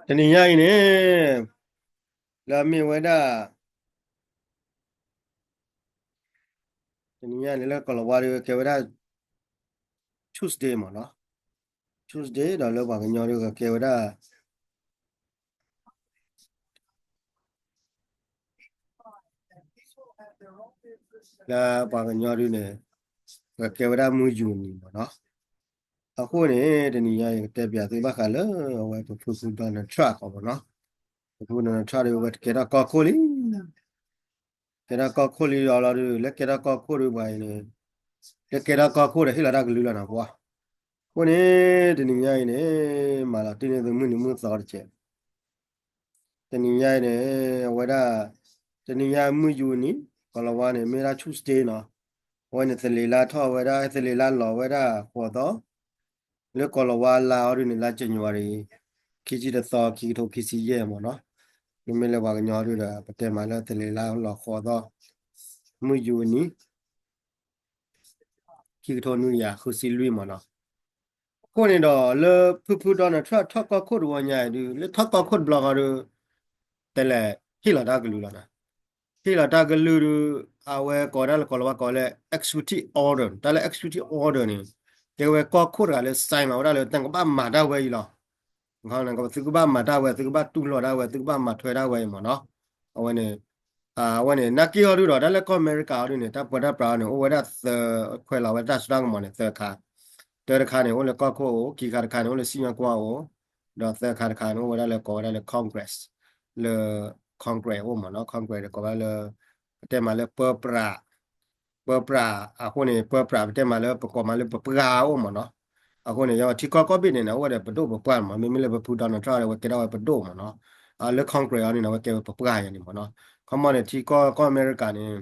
တနံၤညါအံၤန့ၣ် လၢအမ့ၢ်ဝဲဒၣ် တနံၤညါန့ၣ်လၢကီၢ်လီၤဝါဒီးကဲဝဲဒၣ် Tuesday မ့ၢ်နီၤ, Tuesday ဒီးလၢပှၤကညီဒီးကကဲဝဲဒၣ် လၢပှၤကညီဒုန့ၣ် ကကဲဝဲဒၣ်မုၢ်ယူၤနံၤမ့ၢ်နီၤ. အဃိန့ၣ် တနံၤညါအံၤကတဲပၠးသုဘၣ်ဃးလၢ အဝဲပဖုဖု Donald Trump အဂီၢ်မ့ၢ်နီၤ. ပဖု Donald Trump ဒီးဝဲတကဲထီၣ်ကီၢ်ခိၣ်လံ ကဲထီၣ်ကီၢ်ခိၣ်လံဒီးလီၤဒုး လၢကဲထီၣ်ကီၢ်ခိၣ်ဒုးပှၤအံၤန့ၣ် လၢကဲထီၣ်ကီၢ်ခိၣ်ဒီးဟ့ၣ်လီၤတၢ်ကလုၢ်လီၤနီၤပှၤ. အဃိန့ၣ် တနံၤညါအံၤန့ၣ် မၤလီၤတံၢ်န့ၢ်သုမုၢ်နံၤမုၢ်သီတကဲး တနံၤညါအံၤန့ၣ် အဝဲဒၣ် တနံၤညါမုၢ်ယူၤနံၤ ကီၢ်လီၤဝါန့ၣ် မ့ၢ်ဒၣ် Tuesday နီၤ. အဝဲန့ၣ်သလ့ၤလါထီၣ်ဝဲဒၣ် သလ့ၤလါလီၤဝဲဒၣ်ဃိးသီ လၢကီၢ်လီၤဝါလါအီၤဒုန့ၣ် လါ January ခံဆံတသီ ခံကထိခံဆံယဲၢ်မ့ၢ်နီၤ. မ့မ့ၢ်လၢပှၤကညီဒုဒီး ပတဲမးလၢသလ့ၤလါလီၤဃိးသီ မုၢ်ယူၤနံၤ ခံကထိနွံကယၤဃုဆံလွံၢ်မ့ၢ်နီၤ. အဃိန့ၣ်ဒီး လၢဖုဖု Donald Trump ထီၣ်ကီၢ်ခိၣ်တဝီညါအံၤဒုး လၢထီၣ်ကီၢ်ခိၣ်တဘျီဃီဒီး တဲလဲၤဟ့ၣ်လီၤတၢ်ကလုၢ်လီၤနီၤ. ဟ့ၣ်လီၤတၢ်ကလုၢ်ဒုး အဝဲကိးဒၣ်လၢကီၢ်လီၤဝါကိးလၢ executive order တၢ်လၢ executive order န့ၣ် ကဲဝဲကီၢ်ခိၣ်တဂၤလၢ sign လီၤဝဲဒၣ်လၢ တၢ်ကဘၣ်မၤတၢ်ဝဲအံၤလီၤ. သုကဘၣ်မၤတၢ်ဝဲ သုကဘၣ်တူၢ်လိာ်တၢ်ဝဲ သုကဘၣ်မၤထွဲတၢ်ဝဲအံၤမ့ၢ်နီၤ. အဝဲန့ၣ် အဝဲန့ၣ် နာ်က့အီၤဒုဒီး တၢ်လၢကီၢ်အမဲရကၤအီၤဒုန့ၣ် တၢ်ပၢတၢ်ပြးအီၤန့ၣ် အိၣ်ဝဲဒၣ်သၢ ခွဲးလီၤဝဲဒၣ်တၢ်စိတၢ်ကမီၤန့ၣ် သၢခါ, တၢတခါန့ၣ် အိၣ်လၢကီၢ်ခိၣ်အအိၣ်, ခံခါတခါန့ၣ် အိၣ်လၢစံၣ်ညီၣ်ကွီၢ်အအိၣ်, ဒီးသၢခါတခါန့ၣ် အိၣ်ဝဲဒၣ်လၢကိးဝဲဒၣ်လၢ Congress လၢ Congress အအိၣ်မ့ၢ်နီၤ. Congress ဒီးကိးဝဲဒၣ်လၢ ပတဲမးလၢပၢပြး ပၢပြး အဃိန့ၣ် ပၢပြး ပတဲမးလၢပကိးမးလၢပပှၢ်အအိၣ်မ့ၢ်နီၤ. အဃိန့ၣ် ယထံကီၢ်ကီၢ်ဘ့ၣ်န့ၣ် အအိၣ်ဝဲဒီးပဒိၣ်ပပှၢ်မ့ၢ် မ့မ့ၢ်လၢပဖု Donald Trump ဒီး အဝဲကဲထီၣ်ဝဲပဒိၣ်မ့ၢ်နီၤ. လၢ Congress အီၤန့ၣ် အဝဲကဲဝဲပပှၢ်ယၤန့ၣ်မ့ၢ်နီၤ. ခီမီန့ၣ် ထံကီၢ်ကီၢ်အမဲရကၤန့ၣ်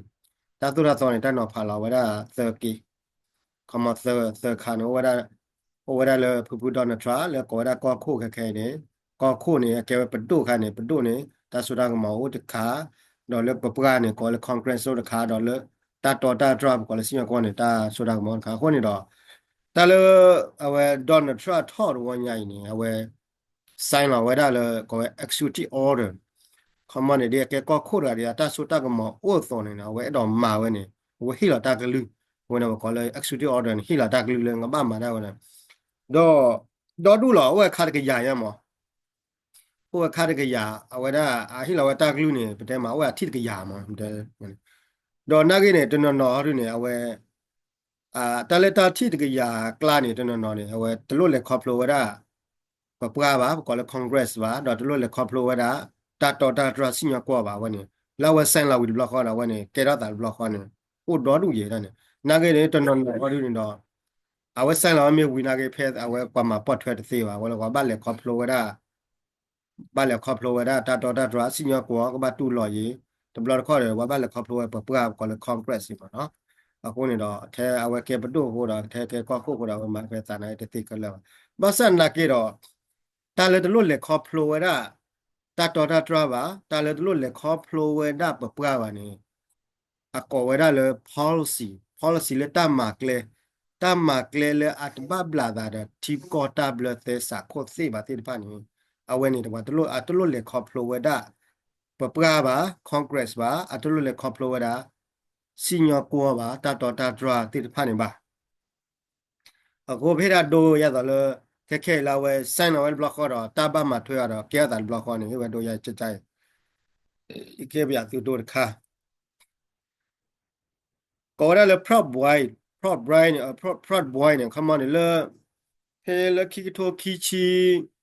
တၢ်သိၣ်တၢ်သီန့ၣ် တၢ်နီၤဖးလီၤဝဲဒၣ်သၢက့ ခီမီသၢ သၢခါန့ၣ် အိၣ်ဝဲဒၣ်လၢဖုဖု Donald Trump လၢကိးဝဲဒၣ်ကီၢ်ခိၣ်ခဲခဲအံၤန့ၣ်, ကီၢ်ခိၣ်န့ၣ် အကဲဝဲပဒိၣ်ခါန့ၣ် ပဒိၣ်န့ၣ် တၢ်စိတၢ်ကမီၤအိၣ်တခါ, ဒီးလၢပပှၢ်န့ၣ် ကိးလၢ Congress အိၣ်တခါ, ဒီးလၢတၢ်တီတၢ်တြၢ် ပကိးလၢစံၣ်ညီၣ်ကွီၢ်န့ၣ် တၢ်စိတၢ်ကမီၤအိၣ်တခါ. အဃိန့ၣ်ဒီး တၢ်လၢ အဝဲ Donald Trump ထီၣ်တဝီညါအံၤန့ၣ် အဝဲ sign လီၤဝဲဒၣ်လၢကိးဝဲ executive order ခီမီန့ၣ် ဒ်အကဲကီၢ်ခိၣ်တဂၤဒီး အတၢ်စိတၢ်ကမီၤအိၣ်အသိးန့ၣ် အဝဲအဲၣ်ဒိးမၤဝဲန့ၣ် အဝဲဟ့ၣ်လီၤတၢ်ကလုၢ်, အဝဲန့ၣ်ပကိးလၢ executive order န့ၣ် ဟ့ၣ်လီၤတၢ်ကလုၢ်လၢကဘၣ်မၤတၢ်ဝဲန့ၣ်, ဒီး ဒီဒူၣ်လီၤ အိၣ်ဝဲခါတကယၤညါမး, အိၣ်ဝဲခါတကယၤ အဝဲဒၣ် အဟ့ၣ်လီၤဝဲတၢ်ကလုၢ်န့ၣ် ပတဲမး အိၣ်ဝဲအထံၣ်တကယၤမး, ဒီးနာ်ဂ့ၤန့ၣ် တနီၤနီၤဒုန့ၣ် အဝဲ တၢ်လၢတၢ်ထံၣ်တကယၤအကျါန့ၣ် တနီၤနီၤန့ၣ် အဝဲတလိၣ်လဲၤခီဖျိဝဲဒၣ် ပပှၢ်ဘၣ်, ပကိးလၢ Congress ဘၣ်, ဒီးတလိၣ်လဲၤခီဖျိဝဲဒၣ် တၢ်တီတၢ်တြၢ်စံၣ်ညီၣ်ကွီၢ်ဘၣ်. အဝဲန့ၣ် လၢအဝဲ sign လီၤဝံၤတဘျီဃီဒီး အဝဲန့ၣ် ကဲထီၣ်သးတဘျီဃီန့ၣ် အိၣ်ဒီဒူၣ်ယဲဒၣ်န့ၣ်, နာ်ဂ့ၤန့ၣ် တနီၤနီၤဒုန့ၣ်ဒီး အဝဲ sign လီၤဝဲမ့ၢ်ဝံၤနာ်ဂ့ၤ ဖဲအဝဲပှၤမၤပိာ်ထွဲတသ့ဘၣ်, အဝဲလၢပှၤဘၣ်လဲၤခီဖျိဝဲဒၣ် ဘၣ်လဲၤခီဖျိဝဲဒၣ်တၢ်တီတၢ်တြၢ်စံၣ်ညီၣ်ကွီၢ် ကဘၣ်တူၢ်လိာ်ယံၤ, တဘျီတခီၣ်ဒီး ပှၤဘၣ်လဲၤခီဖျိဝဲပပှၢ် ပကိးလၢ Congress စံးမးနီၤ. အဃိန့ၣ်ဒီး ထဲအဝဲကဲပဒိၣ်အဃိဒီး ထဲကဲကီၢ်ခိၣ်အဃိဒီး အဝဲမၤဖဲသးနာ်တသ့ခဲလၢာ်ဘၣ်. ဘၣ်ဆၣ်နာ်က့ဒီး တၢ်လၢတလိၣ်လဲၤခီဖျိဝဲဒၣ် တၢ်တီတၢ်တြၢ်ဘၣ်, တၢ်လၢတလိၣ်လဲၤခီဖျိဝဲဒၣ်ပပှၢ်ဘၣ်န့ၣ် အကိးဝဲဒၣ်လၢ policy, policy လၢတၢ်မၤကျဲ, တၢ်မၤကျဲလၢအတဘၣ်ဘျးသးဒီးထံကီၢ်တၢ်ဘျၢသဲစးခိၣ်သ့ၣ်ဘၣ်သ့ၣ်တဖၣ်န့ၣ်, အဝဲန့ၣ်တဝဲ အတလိၣ်လဲၤခီဖျိဝဲဒၣ် ပပှၢ်ဘၣ်, Congress ဘၣ်, အတလိၣ်လဲၤခီဖျိဝဲဒၣ် စံၣ်ညီၣ်ကွီၢ်ဘၣ်, တၢ်တီတၢ်တြၢ်သ့ၣ်တဖၣ်န့ၣ်ဘၣ်. အဃိပဟ့ၣ်ဒၣ်ဒိယဲသိးလၢ ခဲခဲအံၤလၢအဝဲ sign လီၤဝဲတဘျီဃီဒီး တၢ်ဘၣ်မၤထွဲအီၤဒီး ကဲအသးတဘျီဃီန့ၣ် ဟ့ၣ်ဝဲဒိယဲကကါအံၤ ကဲပယၤသုဒိတခါ ကိးဝဲဒၣ်လၢ Proud Boy, Proud Boy န့ၣ်, Proud Boy န့ၣ် ခီမီန့ၣ်လၢ ဖဲလၢခံကထိခံဆံ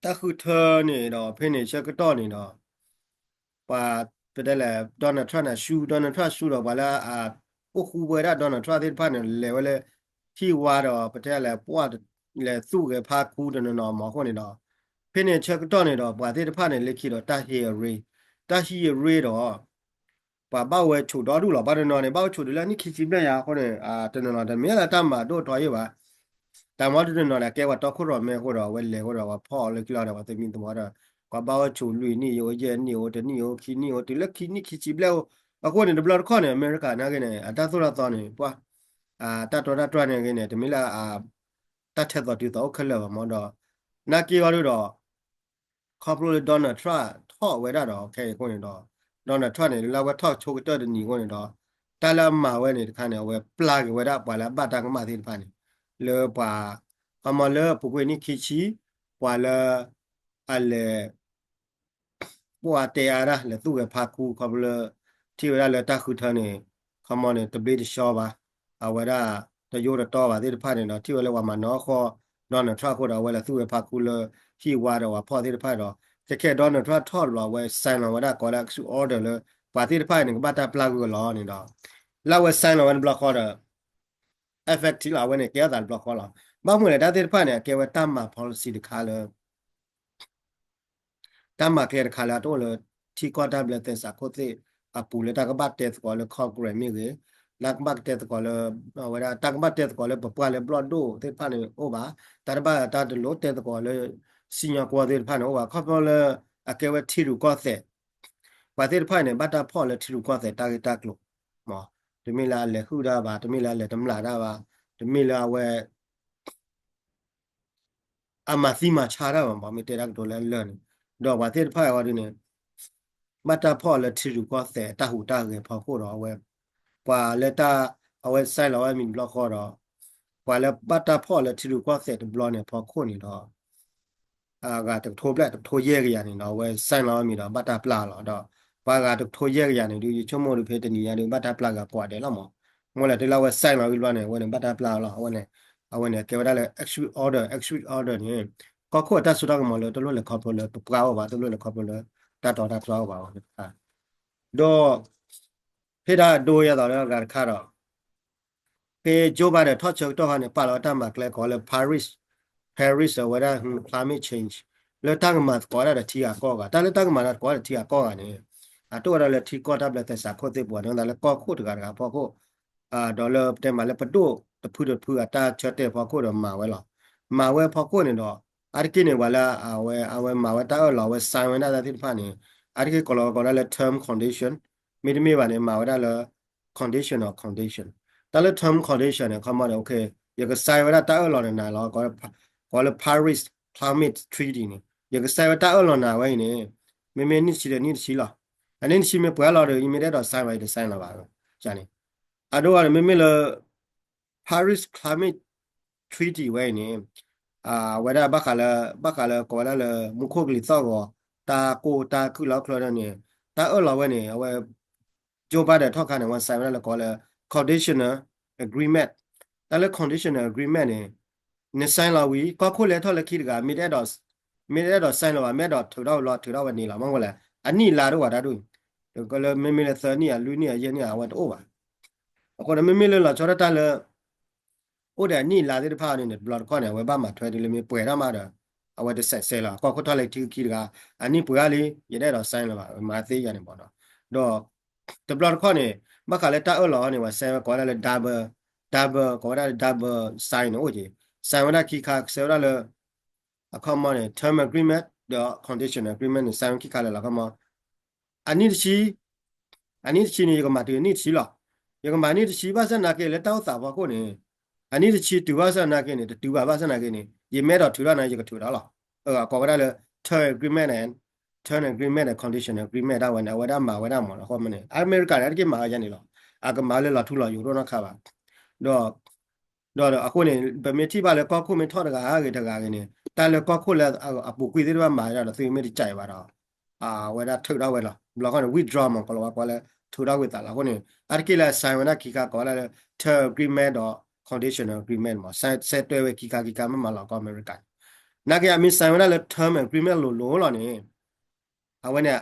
တၢ်ဃုထၢန့ၣ်ဒီး ဖဲန့ၣ်ဆၢကတီၢ်န့ၣ်ဒီး ပှၤ ပတဲလဲၣ် Donald Trump န့ၣ် ဆူ Donald Trump ဆူဒီး ပှၤလၢအအိၣ်ဃူဝဲဒၣ် Donald Trump သ့ၣ်တဖၣ်န့ၣ် လဲၤဝဲလၢ ဟံၣ်ဝါဒီး ပတဲလဲၣ် ပှၤလဲၤသူၣ်ဂဲၤဖးခူတနီၤနီၤမးအဃိန့ၣ်ဒီး ဖဲန့ၣ်ဆၢကတီၢ်န့ၣ်ဒီး ပှၤသ့ၣ်တဖၣ်န့ၣ် လၢခံဒီးတၢ်ဟ့ၣ်အရ့, တၢ်ဟ့ၣ်အရ့ဒီး ပှၤဘၣ်ဝဲဆိးဒီဒူၣ်လီၤ. ဘၣ်တနီၤန့ၣ် ဘၣ်ဝဲဆိးတုၤလၢနံၣ်ခံဆံဘျဲၣ်ယါအဃိန့ၣ် တနီၤနီၤတမ့ၢ်လၢတၢ်မၤဒိၣ်ထီယဲၢ်ဘၣ်. တၢ်မၤတနီၤနီၤန့ၣ် ကဲပှၤတီခိၣ်ရိၣ်မဲအဃိဒီး အဝဲလဲၤအဃိဒီး ပှၤဖီၣ်အီၤလၢခံလီၤဒီး ပှၤသမံသမိးဒီး ပှၤဘၣ်ဝဲဆိးလွံၢ်နံၣ်ယိ ယဲၢ်နံၣ်ယိ တနံၣ်ယိ ခံနံၣ်ယိ တုၤလၢခံနံၣ်ခံဆံဘျဲၣ်အဃိန့ၣ် တဘျီတခီၣ်န့ၣ် အမဲရကၤနာ်ဂ့ၤန့ၣ် အတၢ်သိၣ်တၢ်သီန့ၣ် ပှၤ တၢ်တီတၢ်တြၢ်နာ်ဂ့ၤန့ၣ် တမ့ၢ်လၢအ တၢ်ထဲသိးတုၤသိးအိၣ်ခဲလၢာ်ဘၣ်မ့ၢ်ဒီး နာ်က့အီၤဒုဒီး ခီဖျိလၢ Donald Trump ထီၣ်ဝဲဒၣ်ဒီး ခဲအံၤအဃိန့ၣ်ဒီး Donald Trump န့ၣ် လၢအဝဲထီၣ်ဆိကတၢၢ်တနံၤအဃိန့ၣ်ဒီး တၢ်လၢအမၤဝဲန့ၣ်တခါန့ၣ် အဝဲပျၢ်က့ၤဝဲဒၣ်ပှၤလၢအဘၣ်တၢ်ကမၣ်သ့ၣ်တဖၣ်န့ၣ် လၢပှၤ ခီမီလၢအပူၤကွံာ်နံၣ်ခံဆံ ပှၤလၢ အလဲၤ ပှၤတဲအါဒၣ်လဲၤသူၣ်ဂဲၤဖးခူ ခီဖျိလၢ ထံၣ်ဝဲဒၣ်လၢတၢ်ဃုထၢန့ၣ် ခီမီန့ၣ် တဘျ့တဆှီဘၣ်, အဝဲဒၣ် တယိတတီဘၣ်သ့ၣ်တဖၣ်န့ၣ်ဒီး ထံၣ်ဝဲလၢပှၤမၤနီၢ်ဃီ Donald Trump အဃိဒီး အဝဲလဲၤသူၣ်ဂဲၤဖးခူလၢ ဟံၣ်ဝါဒီးပှၤဖီၣ်သ့ၣ်တဖၣ်ဒီး ခဲခဲ Donald Trump ထီၣ်တဘျီ အဝဲ sign လီၤဝဲဒၣ်ကိးလၢ executive order လၢ ပှၤသ့ၣ်တဖၣ်န့ၣ် ကဘၣ်တၢ်ပျၢ်ကွံာ်အီၤလီၤန့ၣ်ဒီး လၢအဝဲ sign လီၤဝဲတဘျီဃီဒီး effective လီၤ အဝဲန့ၣ် ကဲထီၣ်သးတဘျီဃီလီၤ. ဘၣ်မနုၤလဲၣ် တၢ်သ့ၣ်တဖၣ်န့ၣ် အကဲဝဲတၢ်မၤ policy တခါလၢ တၢ်မၤကျဲတခါလၢအတအိၣ်လၢ ထံကီၢ်တၢ်ဘျၢသဲစးခိၣ်သ့ၣ်အပူၤလၢတၢ်ကဘၣ်တဲသကိးလၢ Congress မ့ၢ်ဂ့ၤ, တၢ်ကဘၣ်တဲသကိးလၢ အဝဲဒၣ် တၢ်ကဘၣ်တဲသကိးလၢပပှၢ်လၢဘျီၣ်ဒိၣ်သ့ၣ်တဖၣ်န့ၣ်အိၣ်ဘၣ်, တၢ်တဘၣ်တၢ်တလိၣ်တဲသကိးလၢ စံၣ်ညီၣ်ကွီၢ်သ့ၣ်တဖၣ်န့ၣ်အိၣ်ဘၣ် ခီဖျိလၢ အကဲဝဲထံရူၢ်ကီၢ်သဲး ပှၤသ့ၣ်တဖၣ်န့ၣ် ဘၣ်တၢ်ဖီၣ်လၢထံရူၢ်ကီၢ်သဲးတၢ်ဂ့ၢ်တၢ်ကျိၤ, မ်, တမ့ၢ်လၢအလဲၤဟုၣ်တၢ်ဘၣ်, တမ့ၢ်လၢအလဲၤတမျးတၢ်ဘၣ်, တမ့ၢ်လၢအဝဲ အမၤသံမၤဆါတၢ်ဘၣ်မး မ့ၢ်တဲတၢ်ကတိၤလၢအလၢာ်န့ၣ်, ဒီးပှၤသ့ၣ်တဖၣ်အံၤဒ်န့ၣ် ဘၣ်တၢ်ဖီၣ်လၢထံရူၢ်ကီၢ်သဲးတၢ်ဟူးတၢ်ဂဲၤဖီခိၣ်ဒီး အဝဲ ပှၤလၢတၢ် အဝဲ sign လီၤဝဲမံၤတဘျီဃီဒီး ပှၤလၢဘၣ်တၢ်ဖီၣ်လၢထံရူၢ်ကီၢ်သဲးတဘျီန့ၣ်ဖီခိၣ်န့ၣ်ဒီး အဂၤတကထိဘျဲၣ် တကထိယဲၢ်ကယၤန့ၣ်ဒီး အဝဲ sign လီၤဝဲမံၤဒီး ဘၣ်တၢ်ပျၢ်လီၤဒီး ပှၤဂၤတကထိယဲၢ်ကယၤန့ၣ် ဒုးယဆိကမိၣ်ဒုးဖဲတနံၤညါဒုး ဘၣ်တၢ်ပျၢ်ဂၤကိးဂၤဒဲးလီၤမး, မ့ၢ်လၢတုၤလၢအဝဲ sign လီၤဝံၤတဘျီန့ၣ် အဝဲန့ၣ် ဘၣ်တၢ်ပျၢ်လီၤ အဝဲန့ၣ်, အဝဲန့ၣ် ကဲဝဲဒၣ်လၢ executive order, executive order န့ၣ် ကီၢ်ခိၣ်အတၢ်စိတၢ်ကမီၤလၢတလိၣ်လဲၤခီဖျိလၢပပှၢ်အိၣ်ဘၣ် တလိၣ်လဲၤခီဖျိလၢ တၢ်တီတၢ်ကျိၤအိၣ်ဘၣ်ဝဲ, ဒီး ဖဲဒၣ်ဒိယဲသိးလၢအဂၤတခါဒီး ဖဲ Joe Biden ထီၣ်ဆၢကတီၢ်ခါန့ၣ် ပာ်လီၤဝဲတၢ်မၤကျဲကိးလၢ Paris, Paris အဝဲဒၣ် climate change လၢတၢ်ကမၤသကိးဒၣ်ဒီးထံဂၤကီၢ်ဂၤ တၢ်လၢတၢ်ကမၤသကိးဒီးထံဂၤကီၢ်ဂၤန့ၣ် အတအိၣ်ဝဲဒၣ်လၢထံကီၢ်တၢ်ဘျၢသဲစးခိၣ်သ့ၣ်ပူၤ အဝဲဒၣ်လၢကီၢ်ခိၣ်တဂၤတဂၤဖီခိၣ် ဒီးလၢပတဲမးလၢပဒိၣ်တဖုတဖုအတၢ်ဆၢတဲာ်ဖီခိၣ်ဒီးမၤဝဲလီၤ. မၤဝဲဖီခိၣ်န့ၣ်ဒီး အါတက့ၢ်န့ၣ် ပှၤလၢအဝဲ အဝဲမၤဝဲတၢ်အၢၣ်လီၤ အဝဲ sign ဝဲဒၣ်တၢ်သ့ၣ်တဖၣ်န့ၣ် အါတက့ၢ်ကိးလီၤဝဲကိးဒၣ်လၢ term condition, မ့တမ့ၢ်ဘၣ်န့ၣ် မၤဝဲဒၣ်လၢ conditional condition, တၢ်လၢ term condition န့ၣ် ခီမီန့ၣ် ယက sign ဝဲဒၣ်တၢ်အၢၣ်လီၤနၤလီၤ ကိးလၢ Paris Climate Treaty န့ၣ် ယက sign ဝဲတၢ်အၢၣ်လီၤနၤဝဲအံၤန့ၣ် မ့မ့ၢ်နံၣ်တဆံဒီးနံၣ်တဆံလီၤ. အနံၣ်တဆံမ့ၢ်ပှဲၤလီၤဒီး ယမ့ၢ်တအဲၣ်ဒိး sign ဘၣ် ယတ sign လၢၤဘၣ်. န့ၣ် အဒိန့ၣ် မ့မ့ၢ်လၢ Paris Climate Treaty ဝဲအံၤန့ၣ် အဝဲဒၣ်ဘၣ်ဃးလၢ ဘၣ်ဃးလၢကိးဝဲဒၣ်လၢ မူခိၣ်ကလံၤသီၣ်ဂီၤ တၢ်ကိၢ်တၢ်ခုၣ်လီၤချၢန့ၣ် တၢ်အၢၣ်လီၤဝဲန့ၣ် အဝဲ Joe Biden ထီၣ်ခါန့ၣ် အဝဲ sign ဝဲဒၣ်လၢကိးလၢ conditional agreement, တၢ်လၢ conditional agreement န့ၣ် န sign လီၤဝံၤ ကီၢ်ခိၣ်လဲၤထီၣ်လၢခံတဂၤ မ့ၢ်တအဲၣ်ဒိး မ့ၢ်တအဲၣ်ဒိး sign လၢၤဘၣ် မ့ၢ်အဲၣ်ဒိးထုးထီၣ်ဝဲလီၤ ထုးထီၣ်ဝဲန့ၣ်လီၤ မ့ၢ်ဝဲလဲၣ် အနံၣ်အလါတအိၣ်ဘၣ်တၢ်ဒ်အံၤ လၢမ့မ့ၢ်လၢသၢနံၣ် အလွံၢ်နံၣ် အယဲၢ်နံၣ် အဝဲတအိၣ်ဘၣ်. အဃိဒီးမ့မ့ၢ်လၢလီၤဆီဒၣ်တၢ်လၢ အိၣ်ဒီးအနံၣ်အလါသ့ၣ်တဖၣ်န့ၣ် တဘျီတခီၣ်န့ၣ် အဝဲဘၣ်မၤထွဲဒ်လၢမ့ၢ်ပှဲၤထီၣ်မးဒီး အဝဲတစဲးစဲးလီၤ ကီၢ်ခိၣ်ထီၣ်လၢခံတဂၤ အနံၣ်ပှဲၤဂၤလံ ယတအဲၣ်ဒိး sign လၢၤဘၣ် မၤသ့ယၤန့ၣ်မ့ၢ်နီၤ ဒီး တဘျီတခီၣ်န့ၣ် ဘၣ်ဃးလၢတၢ်အၢၣ်လီၤန့ၣ် ပှၤ sign ဝဲကိးဝဲဒၣ်လၢ double, double ကိးဝဲဒၣ်လၢ double sign န့ၣ်အိၣ်က့ၤ sign ဝဲဒၣ်ခံခါ ကစဲးဝဲဒၣ်လၢ အခီမီန့ၣ် term agreement ဒီး conditional agreement န့ၣ် sign ဝဲခံခါလၢာ်လီၤ အခီမီ အနံၣ်တဆံ အနံၣ်တဆံန့ၣ် ယကမၤတုၤအနံၣ်တဆံလီၤ. ယကမၤနံၣ်တဆံဘၣ်ဆၣ်သနာ်က့ လၢတၢ်အိၣ်သးဖီခိၣ်န့ၣ် အနံၣ်တဆံတုၤဘၣ်ဆၣ်သနာ်က့န့ၣ် တတုၤဘၣ်ဘၣ်ဆၣ်သနာ်က့န့ၣ် ယမ့ၢ်အဲၣ်ဒိးထုးထီၣ်နၤ ယကထုးထီၣ်လီၤ. အကိးဝဲဒၣ်လၢ term agreement and term agreement and conditional agreement ဒၣ်ဝဲန့ၣ် အဝဲဒၣ်မၤဝဲဒၣ်မ့ၢ်နီၤ အဃိမ့ၢ်န့ၣ် အမဲရကၤန့ၣ် အတက့ၢ်မၤဝဲယါန့ၣ်လီၤ. အကမၤလၢလီၤထူလီၤယိာ်ဒိၣ်နီတခါဘၣ်. ဒီး ဒီးအဃိန့ၣ် ပမ့ၢ်ထံၣ်ဘၣ်လၢကီၢ်ခိၣ်မ့ၢ်ထီၣ်တဂၤဂ့ၤတဂၤဂ့ၤန့ၣ် တၢ်လၢကီၢ်ခိၣ်လၢအပူၤကွံာ်သ့ၣ်တဖၣ်မၤဒၣ်ဒီးသုမ့ၢ်တကးအံၤဘၣ်ဒီး အဝဲဒၣ်ထုးထီၣ်ဝဲလီၤ. ဘျီခီန့ၣ် withdraw မ့ၢ်ကီးလီၤဝဲကိးလၢထုးထီၣ်ဝံသးလီၤ. အဃိန့ၣ် အါတက့ၢ်လၢ sign ဝဲဒၣ်ခံခါကိးဝဲဒၣ်လၢ term agreement ဒီး conditional agreement မ့ၢ် sign စဲးတွဲဝဲခံခါခံခါမ့ၢ်မၤလီၤကီၢ်အမဲရကၤန့ၣ် နာ်က့အမ့ၢ် sign ဝဲဒၣ်လၢ term agreement လိၤလိၤလီၤန့ၣ် အဝဲန့ၣ်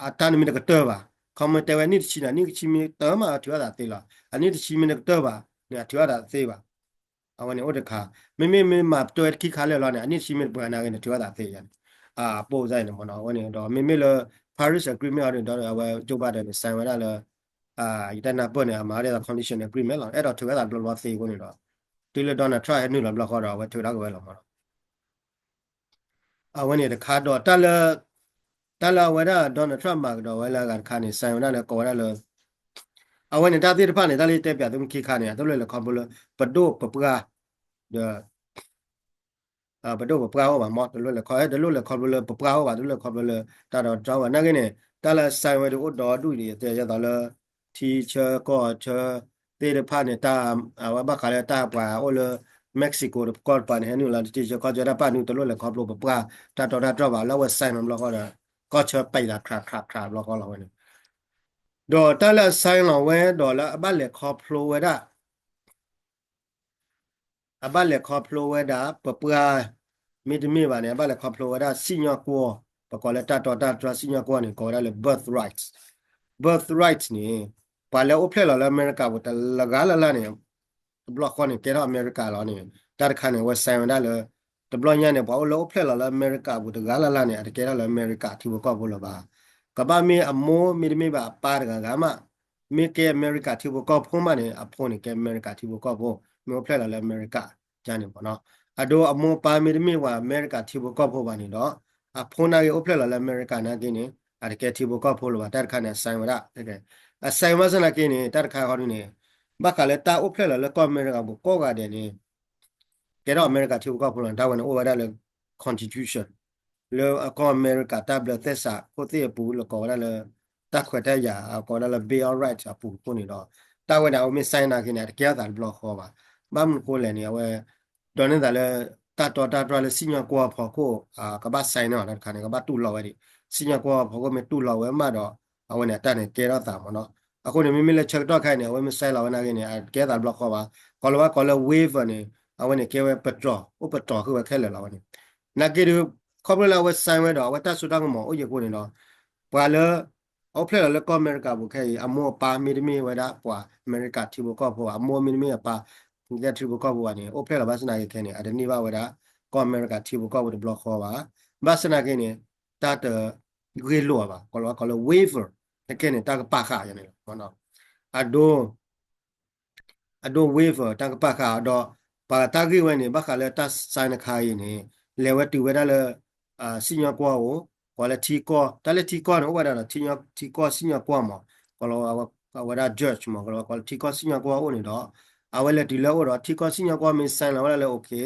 အတၢ်န့ၣ်မ့ၢ်တကတၢၢ်ဘၣ် ခီမ့ၢ်တဲဝဲနံၣ်တဆံန့ၣ် နံၣ်တဆံမ့ၢ်တၢၢ်မးထုးထီၣ်သးသ့လီၤ. အနံၣ်တဆံမ့ၢ်တကတၢၢ်ဘၣ်န့ၣ် အထုးထီၣ်သးတသ့ဘၣ်. အဝဲန့ၣ်အိၣ်တခါ မ့မ့ၢ်မ့ၢ်မၤပတွဲတခံခါလၢာ်လီၤန့ၣ် အနံၣ်တဆံမ့ၢ်တပှဲၤနာ်က့န့ၣ် ထုးထီၣ်သးသ့ယါန့ၣ် အပိၢ်စါန့ၣ်မ့ၢ်နီၤ အဝဲန့ၣ်ဒီး မ့မ့ၢ်လၢ Paris Agreement အီၤန့ၣ်ဒီး အဝဲ Joe Biden န့ၣ် sign ဝဲဒၣ်လၢ ယတၢ်နၢ်ပၢၢ်န့ၣ် အမၤဒ်သိး conditional agreement လီၤ အဲၣ်ဒိးထုးထီၣ်သးတဘျီဘျီသ့အဃိန့ၣ်ဒီး တုၤလၢ Donald Trump ဟဲနုာ်လီၤဘျီဃီဒီး အဝဲထုးထီၣ်က့ၤဝဲလီၤမ့ၢ်နီၤ အဝဲန့ၣ်တခါဒီး တၢ်လၢ တၢ်လၢအဝဲဒၣ် Donald Trump မၤကဒီးဝဲလၢအဂၤတခါန့ၣ် sign ဝဲဒၣ်လၢကိးဝဲဒၣ်လၢ အဝဲန့ၣ်တၢ်သ့ၣ်တဖၣ်န့ၣ် တၢ်လၢယတဲပၠးသုမ့ၢ်ခံခါန့ၣ် အတလိၣ်လဲၤခီဖျိလၢ ပဒိၣ်ပပှၢ် ဒီး ပဒိၣ်ပပှၢ်အိၣ်ဘၣ်မး, တလိၣ်လဲၤခီ, တလိၣ်လဲၤခီဖျိလၢပပှၢ်အိၣ်ဘၣ်, တလိၣ်လဲၤခီဖျိလၢတၢ်တီတၢ်တြၢ်ဘၣ်. နာ်က့န့ၣ် တၢ်လၢ sign ဝဲဒၣ်အိၣ်ဒီဒူၣ်ဒံး တဲယဲသိးလၢ ထံဆၢကီၢ်ဆၢသ့ၣ်တဖၣ်န့ၣ် တၢ်အဝဲဘၣ်ဃးလၢတၢ်ပှၤအိၣ်လၢ Mexico တကီၢ်တပၤန့ၣ် ဟဲနုာ်လီၤလၢထံဆၢကီၢ်ဆၢတၢ်ပာ်နုာ် တလိၣ်လဲၤခီဖျိပပှၢ်တၢ်တီတၢ်တြၢ်ဘၣ်, လၢအဝဲ sign မးဘျီဃီဒီး ကီၢ်ဆၢပာ်သး ခြးခြးခြး ဘျီဃီလီၤဝဲန့ၣ်, ဒီးတၢ်လၢအ sign လီၤဝဲဒီးလၢအဘၣ်လဲၤခီဖျိဝဲဒၣ် အဘၣ်လဲၤခီဖျိဝဲဒၣ် ပပှၢ် မ့တမ့ၢ်ဘၣ်န့ၣ် အဘၣ်လဲၤခီဖျိဝဲဒၣ်စံၣ်ညီၣ်ကွီၢ်, ပကိးလၢတၢ်တီတၢ်တြၢ်စံၣ်ညီၣ်ကွီၢ်န့ၣ် ကိးဝဲဒၣ်လၢ birthright. Birthright န့ၣ် ပှၤလၢအအိၣ်ဖျဲၣ်လီၤလၢအမဲရကၤပူၤတဂၤလၢ်လၢ်န့ၣ် တဘျီဃီန့ၣ် ကဲထီၣ်အမဲရကၤလီၤန့ၣ် တၢ်တခါန့ၣ် အဝဲ sign ဝဲဒၣ်လၢ တဘျီညါန့ၣ် ပှၤအိၣ်လၢအိၣ်ဖျဲၣ်လီၤလၢအမဲရကၤပူၤတဂၤလၢ်လၢ်န့ၣ် အတကဲထီၣ်လၢအမဲရကၤထံဖိကီၢ်ဖိလၢၤဘၣ်. ကဘၣ်မ့ၢ်အမိၢ်မ့တမ့ၢ်ဘၣ်အပၢ်တဂၤဂၤမး မ့ၢ်ကဲအမဲရကၤထံဖိကီၢ်ဖိမးန့ၣ် အဖိန့ၣ်ကဲအမဲရကၤထံဖိကီၢ်ဖိ, မ့ၢ်အိၣ်ဖျဲၣ်လီၤလၢအမဲရကၤန့ၣ်မးနီၤ. အဒိအမိၢ်အပၢ်မ့တမ့ၢ်ပှၤအမဲရကၤထံဖိကီၢ်ဖိဘၣ်န့ၣ်ဒီး အဖိနာ်က့အိၣ်ဖျဲၣ်လီၤလၢအမဲရကၤနာ်က့န့ၣ် အတကဲထံဖိကီၢ်ဖိလၢၤဘၣ်, တၢ်တခါန့ၣ် အ sign ဝဲဒၣ်, အ sign ဘၣ်ဆၣ်နာ်က့န့ၣ် တၢ်တခါဃီဒ်န့ၣ် ဘၣ်ဃးလၢတၢ်အိၣ်ဖျဲၣ်လီၤလၢကီၢ်အမဲရကၤပူၤကိးဂၤဒဲးန့ၣ် ကဲထီၣ်အမဲရကၤထံဖိကီၢ်ဖိလီၤန့ၣ် တၢ်ဝဲန့ၣ်အိၣ်ဝဲဒၣ်လၢ constitution လၢအကီၢ်အမဲရကၤတၢ်ဘျၢသဲစးခိၣ်သ့ၣ်အပူၤ လၢကိးဝဲဒၣ်လၢ တၢ်ခွဲးတၢ်ယာ် အကိးဝဲဒၣ်လၢ Bill of Rights အပူၤအဃိန့ၣ်ဒီး တၢ်ဝဲန့ၣ် အဝဲမ့ၢ် sign နာ်က့န့ၣ် အတကဲထီၣ်သးတဘျီဃီဘၣ်. ဘၣ်မနုၤအဃိလဲၣ်န့ၣ် အဝဲ ဒိးန့ၢ်သးလၢ တၢ်တီတၢ်တြၢ်လၢစံၣ်ညီၣ်ကွီၢ်အဖီခိၣ် ကဘၣ် sign န့ၢ်အီၤတၢ်တခါန့ၣ် ကဘၣ်တူၢ်လိာ်ဝဲဒၣ် စံၣ်ညီၣ်ကွီၢ်အဖီခိၣ်မ့ၢ်တူၢ်လိာ်ဝဲမးဒီး အဝဲန့ၣ် အတၢ်န့ၣ်ကဲထီၣ်သးမးနီၤ. အဃိန့ၣ် မ့မ့ၢ်လၢဆၢကတီၢ်ခါအံၤန့ၣ် အဝဲမ့ၢ် sign လီၤဝဲနာ်က့န့ၣ် အတကဲထီၣ်သးတဘျီဃီဘၣ်. ကိးလီၤဝဲကိးလၢ waiver န့ၣ် အဝဲန့ၣ်ကဲဝဲပတြီၤ အိၣ်ပတြီၤဃုာ်ဝဲခဲလၢာ်လီၤဝဲန့ၣ်. နာ်က့ဒုး ခီဖျိလၢအဝဲ sign ဝဲဒီး အဝဲတၢ်စိတၢ်ကမီၤအိၣ်ယံၤအဃိန့ၣ်ဒီး ပှၤလၢ အအိၣ်ဖျဲၣ်လီၤလၢကီၢ်အမဲရကၤပူၤခဲအံၤ အမိၢ်အပၢ်မ့တမ့ၢ်ဝဲဒၣ်ပှၤအမဲရကၤထံဖိကီၢ်ဖိဘၣ်, အမိၢ်မ့တမ့ၢ်အပၢ် ကဲထံဖိကီၢ်ဖိဘၣ်န့ၣ် အိၣ်ဖျဲၣ်လီၤဘၣ်ဆၣ်နာ်က့ခဲန့ၣ် အတန့ၢ်ဘၣ်ဝဲဒၣ် ကီၢ်အမဲရကၤထံဖိကီၢ်ဖိတဘျီဃီဘၣ်. ဘၣ်ဆၣ်နာ်က့န့ၣ် တၢ်တဂ့ၢ်လိာ်ဘၣ်, ကိးလီၤဝဲကိးလၢ waiver ခဲခဲန့ၣ် တၢ်ကပာ်ဃာ်ယၤန့ၣ်လီၤ. အဒိ အဒိ waiver တၢ်ကပာ်ဃာ်အီၤဒီး ပှၤတၢ်ဂ့ၢ်ဝဲန့ၣ် ဘၣ်ဃးလၢတၢ် sign တခါအံၤန့ၣ် လဲၤဝဲတုၤဝဲဒၣ်လၢ စံၣ်ညီၣ်ကွီၢ်အအိၣ်, ကိးလၢထံကီၢ်, တၢ်လၢထံကီၢ်န့ၣ် အိၣ်ဝဲဒၣ်ဒီး ထံကီၢ်စံၣ်ညီၣ်ကွီၢ်မး, ကိးလီၤဝဲဒၣ် judge မး, ကိးလီၤဝဲကိးလၢထံကီၢ်စံၣ်ညီၣ်ကွီၢ်အအိၣ်န့ၣ်ဒီး အဝဲလဲၤတုၤလၢအအိၣ်ဒီး ထံကီၢ်စံၣ်ညီၣ်ကွီၢ်မ့ၢ် sign လီၤဝဲဒၣ်လၢ okay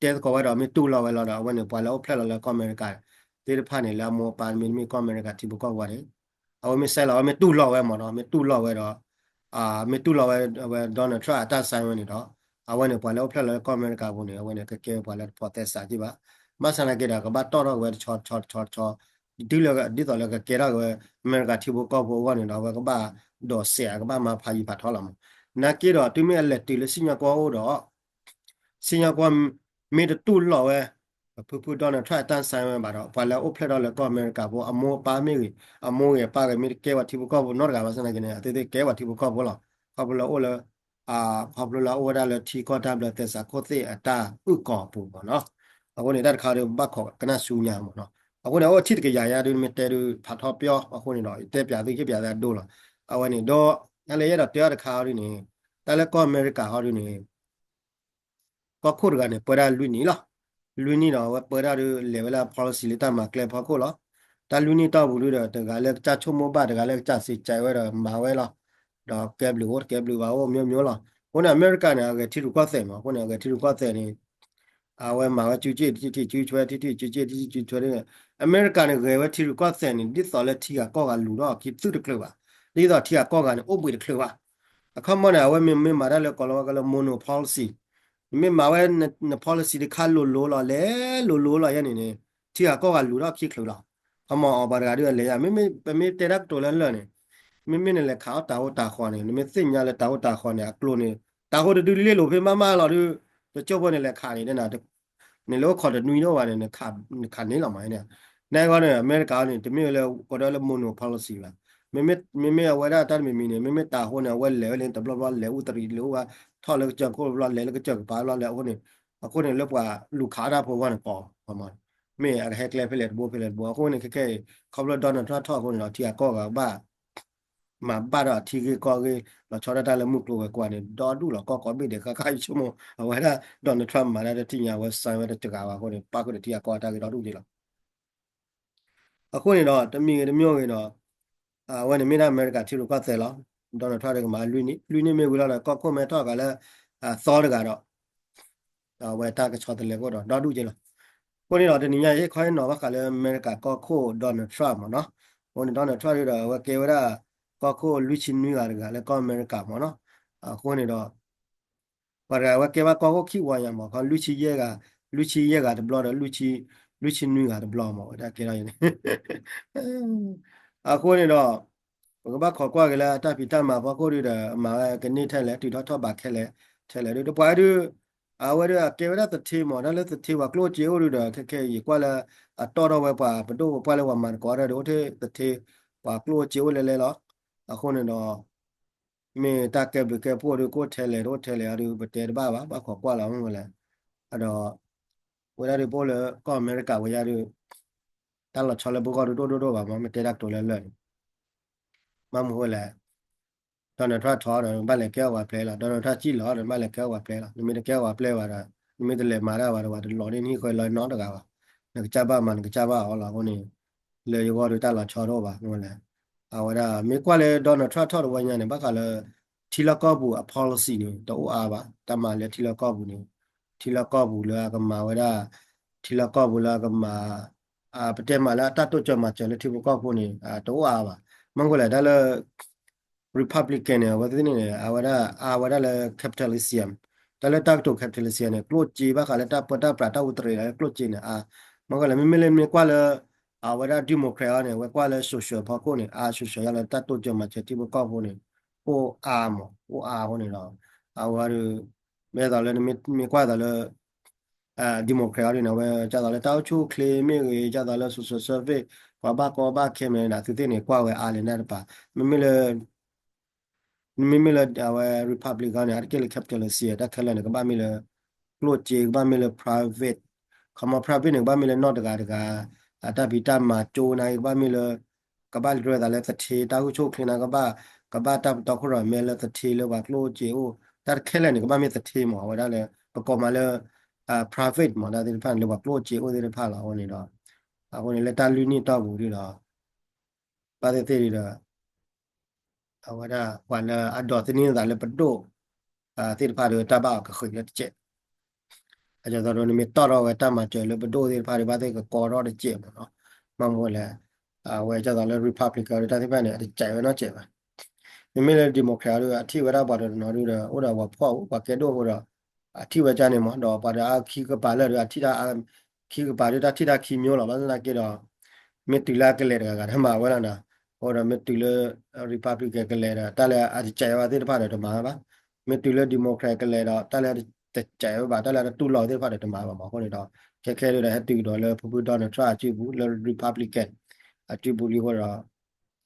တဲသကိးဝဲဒီး မ့ၢ်တူၢ်လိာ်ဝဲလီၤဒီး အဝဲန့ၣ် ပှၤလၢအိၣ်ဖျဲၣ်လီၤလၢကီၢ်အမဲရကၤသ့ၣ်တဖၣ်န့ၣ် လၢအမိၢ်အပၢ်မ့တမ့ၢ်ကီၢ်အမဲရကၤထံဖိကီၢ်ဖိန့ၣ် အဝဲမ့ၢ် sign လီၤဝဲ မ့ၢ်တူၢ်လိာ်ဝဲမးနီၤ, မ့ၢ်တူၢ်လိာ်ဝဲဒီး မ့ၢ်တူၢ်လိာ်ဝဲ အဝဲ Donald Trump အတၢ် sign ဝဲန့ၣ်ဒီး အဝဲန့ၣ် ပှၤလၢအိၣ်ဖျဲၣ်လီၤလၢကီၢ်အမဲရကၤပူၤန့ၣ် အဝဲန့ၣ် ကကဲပှၤလၢတဖိးသဲစးက့ဘၣ်. ဘၣ်ဆၣ်နာ်က့ဒီး ကဘၣ်တီၣ်ထီၣ်ဝဲတဆီတဆီတဆီတဆီ ဒ်သိးလၢကကဲထီၣ်က့ၤဝဲ အမဲရကၤထံဖိကီၢ်ဖိအဂီၢ်န့ၣ်ဒီး အဝဲကဘၣ်ဒိးစဲး ကဘၣ်မၤဖးယံၤဖးထီလီၤမး. နာ်က့ဒီး တုၤမ့ၢ်အလဲၤတုၤလၢစံၣ်ညီၣ်ကွီၢ်အအိၣ်ဒီး စံၣ်ညီၣ်ကွီၢ် မ့ၢ်တတူၢ်လိာ်ဝဲ ဖုဖု Donald Trump အတၢ် sign ဝဲဘၣ်ဒီး ပှၤလၢအိၣ်ဖျဲၣ်ထီၣ်လၢကီၢ်အမဲရကၤဖိ အမိၢ်အပၢ်မ့ၢ်ဂ့ၤ အမိၢ်ဂ့ၤအပၢ်ဂ့ၤ မ့ၢ်တကဲပှၤထံဖိကီၢ်ဖိနီတဂၤဘၣ်ဆၣ်နာ်က့န့ၣ် အဝဲသ့ၣ်ကဲပှၤထံဖိကီၢ်ဖိလီၤ. ခီဖျိလၢအိၣ်လၢ ခီဖျိလၢအအိၣ်ဝဲဒၣ်လၢထံကီၢ်တၢ်ဘျၢသဲစးခိၣ်သ့ၣ်အတၢ်အုၣ်ကီၤအပူၤမးနီၤ. အဃိန့ၣ် တၢ်တခါဒီး ဘၣ်ခိးကနၣ်ဆူညါမးနီၤ. အဃိန့ၣ် အအိၣ်ထံၣ်တကယၤယါဒုး မ့ၢ်တဲဒုးဖးထီပျီအဃိန့ၣ်ဒီး တဲပၠးသုဟ့ၣ်ပၠးသုအဒိလီၤ. အဝဲန့ၣ်ဒီး နလဲၤယအဲၣ်ဒိးတဲအီၤတခါအီၤဒုးန့ၣ် တၢ်လၢကီၢ်အမဲရကၤအီၤဒုးန့ၣ် ကီၢ်ခိၣ်တဂၤန့ၣ် ပၢဒၣ်လွံၢ်နံၣ်လီၤ. လွံၢ်နံၣ်ဒီး အဝဲပၢဒၣ်ဒုး လဲၤဝဲလၢ policy လၢတၢ်မၤကျဲဖီခိၣ်လီၤ. တၢ်လွံၢ်နံၣ်တီၢ်ပူၤဒုးဒီး တဂၤလၢကစၢ်ဆိကမိၣ်ဘၣ် တဂၤလၢကစၢ်စံးကဲးဝဲဒီးမၤဝဲလီၤ. ဒီးကဲဘျုးအိၣ် တကဲဘျုးဘၣ်အိၣ် မျိုးမျိုးလီၤ. အဃိန့ၣ် အမဲရကၤန့ၣ် အဂဲၤထံရူၢ်ကီၢ်သဲးမး အဃိန့ၣ် အဂဲၤထံရူၢ်ကီၢ်သဲးန့ၣ် အဝဲမၤဝဲ ကၠူကၠ့ၣ် ထံထံၣ်ကၠူဆွဲ ထံထံၣ်ကၠူကၠ့ၣ် ထံထံၣ်ကၠူဆွဲ အမဲရကၤန့ၣ် ဂဲၤဝဲထံရူၢ်ကီၢ်သဲးန့ၣ် ဒ်သိးလၢထံဂၤကီၢ်ဂၤလူၤထီၣ်အခံ သုတချုးဘၣ်. ဒ်သိးထံဂၤကီၢ်ဂၤန့ၣ် အိၣ်ဘှံးတချုးဘၣ်. အခီပညီန့ၣ် အဝဲမ့မ့ၢ်မၤတၢ်လၢကိးလီၤဝဲကလၢ mono policy နမ့ၢ်မၤဝဲ န policy တခါလိၤလိၤလီၤ လဲၤလိၤလိၤလီၤယဲန့ၣ်န့ၣ် ထံဂၤကီၢ်ဂၤလူၤထီၣ်ခံချုးလီၤ. ခီမီအီၤပှၤတဂၤဒုးအလဲၤယါ မ့မ့ၢ်ပမ့ၢ်တဲတၢ်ကတိၤလၢလၢာ်န့ၣ် မ့မ့ၢ်နလဲၤခးအီၣ်တၤဟိတၤဃီန့ၣ် နမ့ၢ်သ့ၣ်ညါလၢတၤဟိတၤဃီန့ၣ် အကျိၤန့ၣ် တၤဟိတဒုလ့လိာ်ဖဲမးမးလီၤဒုး တကၠိၢ်ဖိန့ၣ်လဲၤခးန့ၣ် နလၢအိၣ်ခိးတနွံဒိၣ်ဘၣ်န့ၣ် နခးန့ၢ်လီၤမးန့ၣ်. နဂီၢ်န့ၣ် အမဲရကၤန့ၣ် တမ့ၢ်ဝဲလၢ ကိးဒၣ်လၢ mono policy ဘၣ်. မ့မ့ၢ်အဝဲဒၣ်တၢ်တမံၤမံၤန့ၣ် မ့မ့ၢ်တၤဟိန့ၣ် အဝဲလဲၤဝဲလၢတဘျီဘျီ လဲၤအူသရံး လဲၤအူဝဲ ထီၣ်လၢကစၢၢ်ခိၣ်ဘျီ လဲၤလၢကစၢၢ်ကပၤဘျီ လဲၤအဃိန့ၣ် အဃိန့ၣ် လၢပှၤလူၤခးအီၣ်တၢ်ဖိအဂီၢ်န့ၣ်ကီး မ့ၢ်အကဟဲကျဲဖဲလဲၣ်တဘိဖဲလဲၣ်တဘိ အဃိန့ၣ် ခဲခဲအံၤ ခီဖျိ Donald Trump ထီၣ်အဃိန့ၣ်ဒီး ထံဂၤကီၢ်ဂၤကဘၣ် မၤဘၣ်ဒီးအထံဂ့ၢ်ကီၢ်ဂ့ၢ် လီၤဆီဒၣ်တၢ်လၢမုၢ်ကျိၤဝဲၤကွာ်န့ၣ် ဒီဒူၣ်လီၤ ကီၢ်ကိးဘ့ၣ်ဒဲး ဃၣ်ဃၣ်ယဆိကမိၣ် အဝဲဒၣ် Donald Trump မၤတၢ်တထံၣ်ညါ အဝဲ sign ဝဲတစှၤဘၣ်အဃိန့ၣ် ပၣ်ဃုာ်ဒီးထံဂၤကီၢ်ဂၤတၢ်ဂ့ၢ်ဒီဒူၣ်က့လီၤ. အဃိန့ၣ်ဒီး တမံၤဂ့ၤတမံၤဂ့ၤဒီး အဝဲန့ၣ်မ့ၢ်ဒၣ်အမဲရကၤထံရူၢ်ကီၢ်သဲးလီၤ. Donald Trump ဒီးကမၤလွံၢ်နံၣ် လွံၢ်နံၣ်မ့ၢ်ဝံၤလီၤဒီး ကီၢ်ခိၣ်မ့ၢ်ထီၣ်ဂၤလၢ အသီတဂၤဒီး အဝဲတၢ်ကဆီတလဲကအိၣ်ဒီးဒီဒူၣ်က့လီၤ. အဃိန့ၣ်ဒီး တနံၤညါယဟ့ၣ်ခီဟ့ၣ်နီၤဘၣ်ဃးလၢအမဲရကၤကီၢ်ခိၣ် Donald Trump မ့ၢ်နီၤ. အဃိန့ၣ် Donald Trump ဒုဒီး အဝဲကဲဝဲဒၣ် ကီၢ်ခိၣ်လွံၢ်ဆံနွံဂၤတဂၤလၢကီၢ်အမဲရကၤမ့ၢ်နီၤ. အဃိန့ၣ်ဒီး ပှၤတဂၤဝဲကဲဘၣ်ကီၢ်ခိၣ်ခံဝီညါမ့ၢ် ခီလွံၢ်ဆံယဲၢ်ဂၤ, လွံၢ်ဆံယဲၢ်ဂၤတဘျီဒီး လွံၢ်ဆံနွံဂၤတဘျီမ့ၢ် ဝဲဒၣ်ကဲထီၣ်အံၤန့ၣ် အဃိန့ၣ်ဒီး ပကဘၣ်ခိးကွၢ်က့ၤလၢအတၢ်ဖံးတၢ်မၤဖီခိၣ်ဒုဒီး အမၤဝဲကန့ၢ်ထဲလဲၣ် တုၤထီၣ်ထီၣ်ဘးခဲလဲၣ် ထဲလဲၣ်ဒု တပှၤဒု အဝဲဒုအကဲဝဲဒၣ်သထ့မ့ၢ် တၢ်လၢသထ့ပှၤကျိၣ်စ့အိၣ်ဒုဒီး ခဲခဲအံၤယကွၢ်လၢ အတီၢ်ထီၣ်ဝဲပှၤပဒိၣ်ပပှၢ်လၢပှၤမၤသကိးတၢ်ဒီး အိၣ်ထဲသထ့ ပှၤကျိၣ်စ့အိၣ်လဲၤလဲၤလီၤ. အဃိန့ၣ်ဒီး မ့ၢ်တၢ်ကဲဘျုးကဲဖှိၣ်ဒု ကအိၣ်ထဲလဲၣ်တအိၣ်ထဲလဲၣ်အီၤဒု ပတဲတဘၣ်ဘၣ် ဘၣ်ခိးကွၢ်လီၤမ့ၢ်ဝဲလဲၣ်. အဒီး ဝဲဒၣ်ဒုပအိၣ်လၢကီၢ်အမဲရကၤဝဲယါဒု တၢ်လီၤဆီလၢပဂီၢ်ဒုဒိၣ်ဒိၣ်ဒိၣ်ဘၣ်မ့ၢ် မ့ၢ်တဲတၢ်ကတိၤလၢလၢာ်န့ၣ် ဘၣ်မနုၤဃိလဲၣ် Donald Trump ထီၣ်ဒီး ဘၣ်လဲၤကဲအီၣ်ပှၤပျဲလီၤ Donald Trump စံၣ်လီၤဒီး ဘၣ်လဲၤကဲအီၣ်ပှၤပျဲလီၤ နမ့ၢ်တကဲအီၣ်ပှၤပျဲဘၣ်ဒီး နမ့ၢ်တလဲၤမၤတၢ်ဘၣ်ဒီး ပှၤတလီၤန့ၢ်နဟံၣ်ဃီလီၤနီတဂၤဘၣ် နကစၢ်ဘၣ်မၤ နကစၢ်ဘၣ်အီၣ်လီၤ အဃိန့ၣ် လၢယဂီၢ်ဒုတၢ်လီၤဆီတအိၣ်ဘၣ်မ့ၢ်လဲၣ်. အဝဲဒၣ် မ့ၢ်ကွၢ်လၢ Donald Trump ထီၣ်တဝဲညါန့ၣ် ဘၣ်ဃးလၢ ထံလီၢ်ကီၢ်ပူၤအ policy န့ၣ် တအိၣ်အါဘၣ် တၢ်မၤလၢထံလီၢ်ကီၢ်ပူၤန့ၣ် ထံလီၢ်ကီၢ်ပူၤလၢအကမၤဝဲဒၣ် ထံလီၢ်ကီၢ်ပူၤလၢအကမၤ ပတဲမးလၢအတၢ်တိစၢၤမၤစၢၤလၢထံဖိကီၢ်ဖိန့ၣ် တအိၣ်အါဘၣ် မ့ၢ်ကွၢ်လဲၣ် တၢ်လၢ Republican န့ၣ် အဝဲသ့ၣ်န့ၣ် အဝဲဒၣ်အါဝဲဒၣ်လၢ capitalism တၢ်လၢတၢ်ကတိၤ capitalism န့ၣ် ကျိၣ်စ့ဘၣ်ဃးလၢတၢ်ပၢတၢ်ပြးတၢ်အိၣ်သရ့းလၢကျိၣ်စ့န့ၣ် အါ မ့ၢ်ကွၢ်လဲၣ် မ့မ့ၢ်လၢမ့ၢ်ကွၢ်လၢ အဝဲဒၣ် Democrat အီၤန့ၣ် အဝဲကွၢ်လၢ social ဖီခိၣ်န့ၣ် အါ social ယါလၢတၢ်တိစၢၤမၤစၢၤထံဖိကီၢ်ဖိန့ၣ် အိၣ်အါမး အိၣ်အါအဃိန့ၣ်ဒီး အဝဲဒၣ် မ့ၢ်သိးလၢနမ့ၢ်ကွၢ်သိးလၢ Democrat အီၤဒ်န့ၣ် အဝဲ ကသိးလၢတၢ်အိၣ်ဆူၣ်အိၣ်ချ့မ့ၢ်ဂ့ၤ ကသိးလၢ social service ပှၤဘၣ်ကီဘၣ်ခဲမ့ၢ်ဒၣ် သုသ့ၣ်န့ၣ် ကွၢ်ဝဲအါလဲၣ်န့ၣ်တပၤ မ့မ့ၢ်လၢ မ့မ့ၢ်လၢအဝဲ Republican န့ၣ် အါတက့ၢ်လၢ capitalism တၢ်ခဲလၢာ်န့ၣ် ကဘၣ်မ့ၢ်လၢ ကျိၣ်စ့ ကဘၣ်မ့ၢ်လၢ private ခီမီ private န့ၣ် ကဘၣ်မ့ၢ်လၢနီၢ်တဂၤတဂၤ အတၢ်ဖံးတၢ်မၤကၠိနၤ ကဘၣ်မ့ၢ်လၢ ကဘၣ်လဲၤတၢ်သးလၢသထ့ တၢ်အိၣ်ဆူၣ်အိၣ်ချ့နၤ ကဘၣ် ကဘၣ်တၢ်ပတီၢ်ခိၣ်ရိၣ်မဲလၢသထ့လၢပှၤကျိၣ်စ့အိၣ် တၢ်တခဲလၢာ်န့ၣ် ကဘၣ်မ့ၢ်သထ့မး အဝဲဒၣ်လၢ ပကိးမးလၢ private မး တၢ်သ့ၣ်တဖၣ်န့ၣ် လၢပှၤကျိၣ်စ့အိၣ်သ့ၣ်တဖၣ်လီၤ အဃိန့ၣ်ဒီး အဃိန့ၣ်လၢတၢ်လုၢ်န့ၢ်တီၢ်ပူၤဒ်ဒီး ဘၣ်သ့ၣ်သ့ၣ်ဒ်ဒီး အဝဲဒၣ်ပှၤလၢအဒိးသန့ၤသးလၢပဒိၣ် သ့ၣ်တဖၣ်ဒီးတၢ်ဘၣ်အီၤကဃုာ်လၢတစဲး အကသိးဒီးနမ့ၢ်တီၢ်ထီၣ်ဝဲတၢ်မၤစၢၤလၢပဒိၣ်သ့ၣ်တဖၣ်ဒီး ဘၣ်သ့ၣ်ကကီထီၣ်တစဲးမးနီၤ မ့ၢ်မ့ၢ်လဲၣ် အဝဲကသိးလၢ Republican ဒီးတၢ်သ့ၣ်တဖၣ်န့ၣ် အတစဲးဝဲနီတစဲးဘၣ် မ့မ့ၢ်လၢ Democrat ဒီး အထံၣ်ဝဲဒၣ်ပှၤတနီၤဒီး အိၣ်ဒီးပှၤဖှီၣ် ပှၤကဲဒိၣ်အဃိဒီး အထံၣ်ဝဲဒ်န့ၣ်မး ဒီးပှၤဒီးအခံကပၤလၢာ်ဒီး အထံၣ်တၢ် ခံကပၤဒီးတၢ်ထံၣ်တၢ်ခံမျိုးလီၤ ဘၣ်ဆၣ်သနာ်က့ဒီး မ့ၢ်တုၤလၢအကလဲၤတဂၤဂၤဒီးမၤဝဲလီၤနီၤ အဃိဒီးမ့ၢ်တုၤလၢ Republican ကလဲၤဒီး တၢ်လၢအတစဲးဝဲသ့ၣ်တဖၣ်ဒီးတမၤဝဲဘၣ် မ့ၢ်တုၤလၢ Democrat ကလဲၤဒီး တၢ်လၢအတစဲးဝဲဘၣ် တၢ်လၢအတတူၢ်လိာ်သ့ၣ်တဖၣ်ဒီးတမၤဘၣ်မး အဃိန့ၣ်ဒီး ခဲခဲဒီးဟဲတုၤကဒီးလၢဖုဖု Donald Trump အစုပူၤ လၢ Republican အစုပူၤလံအဃိဒီး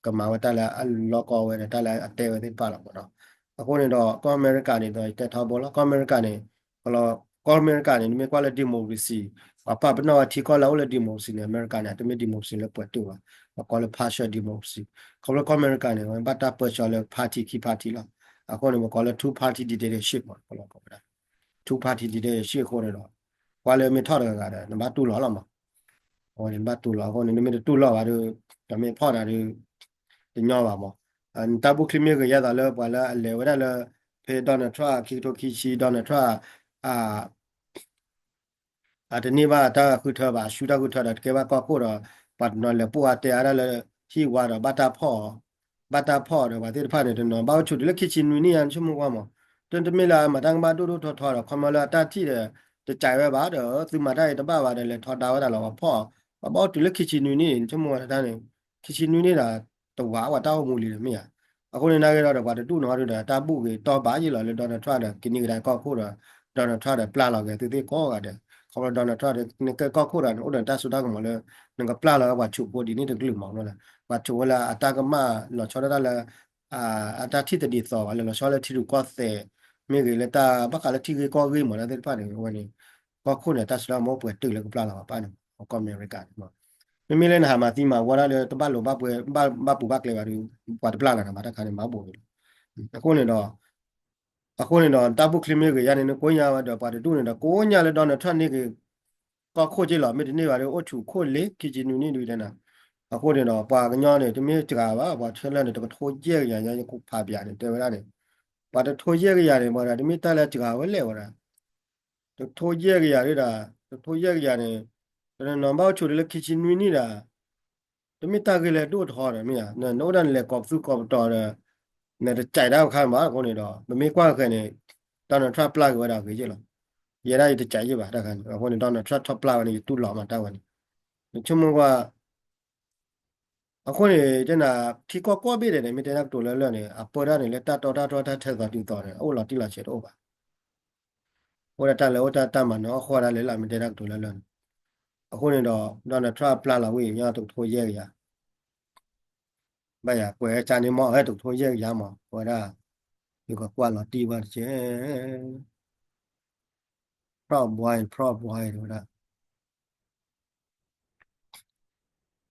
ကမၤဝဲတၢ်လၢအလီၤကီဝဲဒီး တၢ်လၢအတဲဝဲသ့ၣ်တဖၣ်လီၤမးနီၤ အဃိန့ၣ်ဒီး ကီၢ်အမဲရကၤန့ၣ်ဒီး ယတဲထီဘိလီၤ ကီၢ်အမဲရကၤန့ၣ် ကီၢ်အမဲရကၤန့ၣ် နမ့ၢ်ကွၢ်လၢ democracy ပှၤပာ်ပနီၣ်ဝဲထံကီၢ်လၢအအိၣ်လၢ democracy န့ၣ် အမဲရကၤန့ၣ် အတမ့ၢ် democracy လၢပှဲၤတုာ်ဘၣ် ပကိးလၢ partial democracy ခီဖျိကီၢ်အမဲရကၤန့ၣ် ဝဲဘၣ်တၢ်ပၢဆှၢလၢ party ခံ party လီၤ အဃိန့ၣ် ပကိးလၢ two party dictatorship မး two party dictatorship အဃိန့ၣ်ဒီး ကွၢ်လၢမ့ၢ်ထီၣ်တဂၤဂၤဒီး နဘၣ်တူၢ်လိာ်လီၤမး အဝဲန့ၣ်နဘၣ်တူၢ်လိာ် အဃိန့ၣ် နမ့ၢ်တတူၢ်လိာ်ဘၣ်ဒီး တမ့ၢ်ဖီၣ်နၤဒီး တညီဘၣ်မး နတၢ်ဘူၣ်ချံမ့ၢ်ဂ့ၤယါသးလၢပှၤလၢအလဲၤဝဲဒၣ်လၢ ဖဲ Donald Trump ခံကထိခံဆံ Donald Trump အ အတန့ၢ်ဘၣ်တၢ်ဃုထၢဘၣ် အဆူတၢ်ဃုထၢဒီးတကဲဘၣ်ကီၢ်ခိၣ်ဒီး ပှၤတနီၤလဲၤပိာ်အါတဲအါဒၣ်လၢဟံၣ်ဝါဒီး ဘၣ်တၢ်ဖီၣ်အီၤ ဘၣ်တၢ်ဖီၣ်အီၤဒီး ပှၤသ့ၣ်တဖၣ်န့ၣ် တနီၤဘၣ်အိၣ်ဆူၣ်တုၤလၢခံဆံနွံနံၣ်ယါ နဆိကမိၣ်ကွၢ်မး တမ့ၢ်လၢအမၤတၢ်ကမၣ်ဒိၣ်ဒိၣ်ထီထီဒီး ခီမီလၢအတၢ်ထံၣ်ဒီး တစဲးဝဲဘၣ်ဒီး သုမၤတၢ်အံၤတဘၣ်ဘၣ်ဒီး လဲၤထီဒါဝဲဒၣ်လီၤ ပှၤဖီၣ်အီၤ ပှၤဘၣ်အိၣ်တုၤလၢခံဆံနွံနံၣ်န့ၣ် နဆိကမိၣ်ဝဲတၢ်န့ၣ် ခံဆံနွံနံၣ်ဒီး တဝးဝဲတၢ်အိၣ်မူလံဒီးမ့ၢ်ဧါ အဃိန့ၣ်နာ်က့ဒီး ပှၤတဒူၣ်နီၤဒီး တၢ်ဘူၣ်ဂ့ၤတီၢ်ဘၣ်ယ့ၢ်လီၤလၢ Donald Trump ဒီး ကန့ၢ်ကဒါကီၢ်ခိၣ်ဒီး Donald Trump ဒီးပျၢ်လီၤက့ၤသုသ့ၣ်ကိးဂၤဒဲး ခီဖျိ Donald Trump ဒီး နကဲကီၢ်ခိၣ်ဒီး နအိၣ်ဒီးတၢ်စိတၢ်ကမီၤလၢ နကပျၢ်လီၤဝဲပှၤဆိးဖိဒ်န့ၣ်တကလုာ်မး ပှၤဆိးဝဲလၢအတၢ်ကမၣ်လီၤဆီဒၣ်တၢ်လၢ အတၢ်ထံၣ်သဒံးသီဘၣ်လၢ လီၤဆီလၢထံရူၢ်ကီၢ်သဲး မ့ၢ်ဂ့ၤလၢတၢ်ဘၣ်ဃးလၢထံဂ့ၢ်ကီၢ်ဂ့ၢ်မး တၢ်သ့ၣ်တဖၣ်န့ၣ် အဝဲန့ၣ် ကီၢ်ခိၣ်န့ၣ် တၢ်စိတၢ်ကမီၤပှဲၤတုာ်လၢကပျၢ်လီၤပှၤပၢ်န့ၣ် ကီၢ်အမဲရကၤန့ၣ် မ့မ့ၢ်လၢနဟးမၤသံမၤဝီဒၣ်လၢတဘၣ်လိာ်ဘၣ်ပှဲၤ ဘၣ်ပူၤဘၣ်ကျဲဘၣ်ဒီး ပှၤတပျၢ်လီၤနၤဘၣ်တခါန့ၣ် မၤဘိးဝဲလီၤ အဃိန့ၣ်ဒီး အဃိန့ၣ်ဒီး တၢ်ဘူၣ်ချံမ့ၢ်ဂ့ၤယါန့ၣ် နကိးညါဝဲဒီးပှၤတဒူၣ်န့ၣ်ဒီး ကိးညါလၢ Donald Trump န့ၢ်က့ၤ ကီၢ်ခိၣ်က့လီၤ မ့ၢ်တန့ၢ်ဘၣ်ဒီး အိၣ်ဆူၣ်ခိၣ်လ့ ခံဆံနွံနံၣ်ဒုးတဲနၤ အဃိန့ၣ်ဒီး ပှၤကညီန့ၣ် တမ့ၢ်စှၤဘၣ် ပှၤဆဲလၢန့ၣ် တကထိယဲၢ်ကယၤညါ ယကိးဖးပၠးန့ၣ် တဲဝဲဒၣ်န့ၣ် ပှၤတထိယဲၢ်ကယၤန့ၣ် ပှၤဒီး တမ့ၢ်တၢ်လၢစှၤဝဲလဲၣ်ဝဲဒၣ် တကထိယဲၢ်ကယၤဒၣ်, တကထိယဲၢ်ကယၤန့ၣ်, တနီၤနီၤဘၣ်အိၣ်ဆိးတုၤလၢခံဆံနွံနံၣ်ဒၣ်, တမ့ၢ်တၢ်ဂ့ၢ်လၢဒိၣ်ထီဒီးမ့ၢ်ဧါ, နအိၣ်ဒၣ်နလဲၤကိးပသူကိးပတီၤဒီး, နတကးတၢ်အခါမးအဃိန့ၣ်ဒီး ပမ့ၢ်ကွၢ်ဃဲၤန့ၣ်, Donald Trump ပျၢ်က့ၤဝဲဒၣ်ဂ့ၤယ့ၣ်လီၤ. ယဲဒၣ်ယတကးယ့ၣ်ဘၣ်တၢ်ခါန့ၣ် အဃိန့ၣ် Donald Trump ထီၣ်ပျၢ်ဝဲန့ၣ် ယတူၢ်လိာ်မးတၢ်ဝဲန့ၣ်, နဆိကမိၣ်ကွၢ် အဃိန့ၣ် တဲနၤ ထံကီၢ်ကိးဘ့ၣ်ဒဲးန့ၣ် မ့ၢ်တဲတၢ်ကတိၤလၢလၢာ်န့ၣ် အပၢတၢ်န့ၣ် လၢတၢ်တီတၢ်တြီတၢ်ထဲသိးတုၤသိးန့ၣ် အအိၣ်လီၤတံၢ်လီၤဆဲးတအိၣ်ဘၣ်. အိၣ်ဒၣ်တၢ်လၢအိၣ်တၢ်တၢ်မၤနၢၤအီၣ်ဃီဒၣ်လဲာ်လၢအမ့ၢ်တဲတၢ်ကတိၤလၢလၢာ်န့ၣ်, အဃိန့ၣ်ဒီး Donald Trump ပျၢ်လီၤဝဲအံၤ ညီတကထိယဲၢ်ကယၤ ဘၣ်ယၤ ကွဲးကန့ၣ်မ့ၢ်အဝဲ တကထိယဲၢ်ကယၤမး ဝဲဒၣ် ယကကွၢ်လီၤတံၢ်ဘၣ်တက့ၢ်, Proud Boy, Proud Boy ဝဲဒၣ်.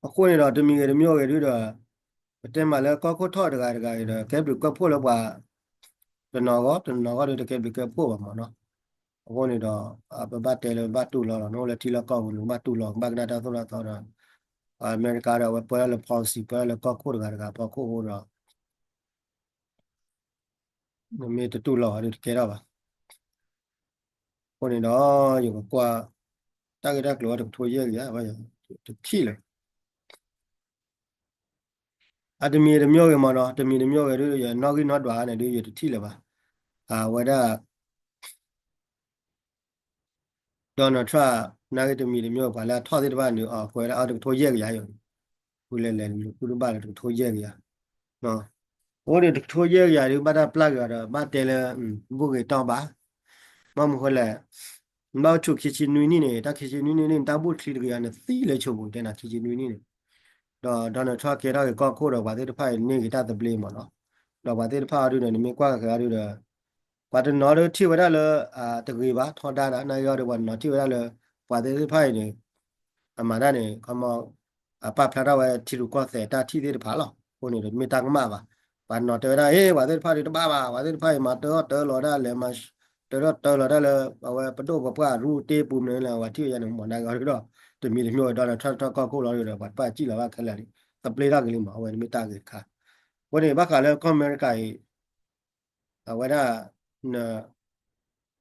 အဃိန့ၣ်ဒီး တမံၤဂ့ၤတမံၤဂ့ၤဒုဒီး ပတဲမးလၢကီၢ်ခိၣ်ထီၣ်တဂၤတဂၤအံၤဒီး ကဲဘျုးကဲဖှိၣ်လၢပှၤ တနီၤဂီၢ် တနီၤဂီၢ်ဒီးတကဲဘျုးကဲဖှိၣ်ဘၣ်မးနီၤ. အဃိန့ၣ်ဒီး ပဘၣ်တဲလၢပဘၣ်တူၢ်လိာ်လီၤ နအိၣ်လၢထံလီၢ်ကီၢ်ပူၤန့ၣ် ဘၣ်တူၢ်လိာ် ဘၣ်ကနၣ်တၢ်သိၣ်တၢ်သီဒီး အမဲရကၤဒီး အဝဲပၢလၢ policy ပၢလၢကီၢ်ခိၣ်တဂၤတဂၤဖီခိၣ်အဃိဒီး နမ့ၢ်တတူၢ်လိာ်အီၤဒီးတကဲထီၣ်ဘၣ်. အဃိန့ၣ်ဒီး ယကကွၢ် တၢ်ဂ့ၢ်တၢ်ကျိၤဝဲတကထိယဲၢ်ကယၤ တထံၣ်လၢၤ အတမံၤတမံၤဂ့ၤမးနီၤ တမံၤတမံၤဂ့ၤဒုး ယနီၣ်ဂံၢ်နီၣ်ဒွးန့ၣ်ဒုး ယတထံၣ်လၢၤဘၣ်. အဝဲဒၣ် Donald Trump နာ်က့တမံၤတမံၤ ပှၤလၢအထီၣ်သ့ၣ်တဖၣ်န့ၣ် အကွဲးလၢအတကထိယဲၢ်ကယၤယိၤ ဃုလဲၤလဲၤလူၤဃုတဘၣ်လၢတကထိယဲၢ်ကယၤ အဃိန့ၣ်တကထိယဲၢ်ကယၤဒုး ဘၣ်တၢ်ပျၢ်က့ၤအီၤဒီး ဘၣ်တဲလၢ ဘူၣ်ဂ့ၤတီၢ်ဘၣ် ဘၣ်မနုၤဃိလဲၣ် ဘၣ်အိၣ်ဆူၣ်ခံဆံနွံနံၣ်န့ၣ် တၢ်ခံဆံနွံနံၣ်န့ၣ် တၢ်ဘူၣ်တချံတကယၤန့ၣ် သံလၢဆိပူၤတဲနၤ ခံဆံနွံနံၣ်န့ၣ် ဒီး Donald Trump ကဲထီၣ်က့ၤကီၢ်ခိၣ်ဒီး ပှၤသ့ၣ်တဖၣ်အံၤန့ၢ်က့ၤတၢ်သဘျ့မးနီၤ ဒီးပှၤသ့ၣ်တဖၣ်အီၤဒုးဒီး နမ့ၢ်ကွၢ်ဃဲၤအီၤဒုးဒီး ပှၤတနီၤဒုးထံၣ်ဝဲဒၣ်လၢ တဂ့ၤဘၣ် ထီဒါဒၣ် နာ်က့အီၤဒီး ပှၤတနီၤထံၣ်ဝဲဒၣ်လၢ ပှၤသ့ၣ်တဖၣ်အံၤန့ၣ် အမၤတၢ်န့ၣ် ခီမီ အပာ်ဖျါထီၣ်ဝဲထံရူၢ်ကီၢ်သဲးတၢ်ထံၣ်သ့ၣ်တဖၣ်လီၤ. အဃိန့ၣ်ဒီး တမ့ၢ်တၢ်ကမၣ်ဘၣ်. ပှၤနီၤတဲဝဲဒၣ် အ့ ပှၤသ့ၣ်တဖၣ်ဒုးတဘၣ်ဘၣ်, ပှၤသ့ၣ်တဖၣ်အံၤမၤတၢထီၣ်တၢလီၤဒၣ်လဲာ် မၤတၢထီၣ်တၢလီၤဒၣ်လၢ အဝဲပဒိၣ်ပပှၢ်ရူတ့ပူၤမနုၤလဲၣ် ပှၤထံၣ်ဝဲယါန့ၣ် မ့ၢ်နာ်က့အီၤဒုးဒီး တမံၤတမံၤဝဲ Donald Trump ထီၣ်ကီၢ်ခိၣ်လီၤဒုးဒီး ပှၤတဖၣ်စံၣ်လီၤဘၣ်ခဲလၢာ်န့ၣ် သဘျ့ထီၣ်က့ၤလံမး အဝဲန့ၣ်မ့ၢ်တၢ်ဂ့ၤတခါ. အဃိန့ၣ် ဘၣ်ဃးလၢကီၢ်အမဲရကၤအံၤ အဝဲဒၣ်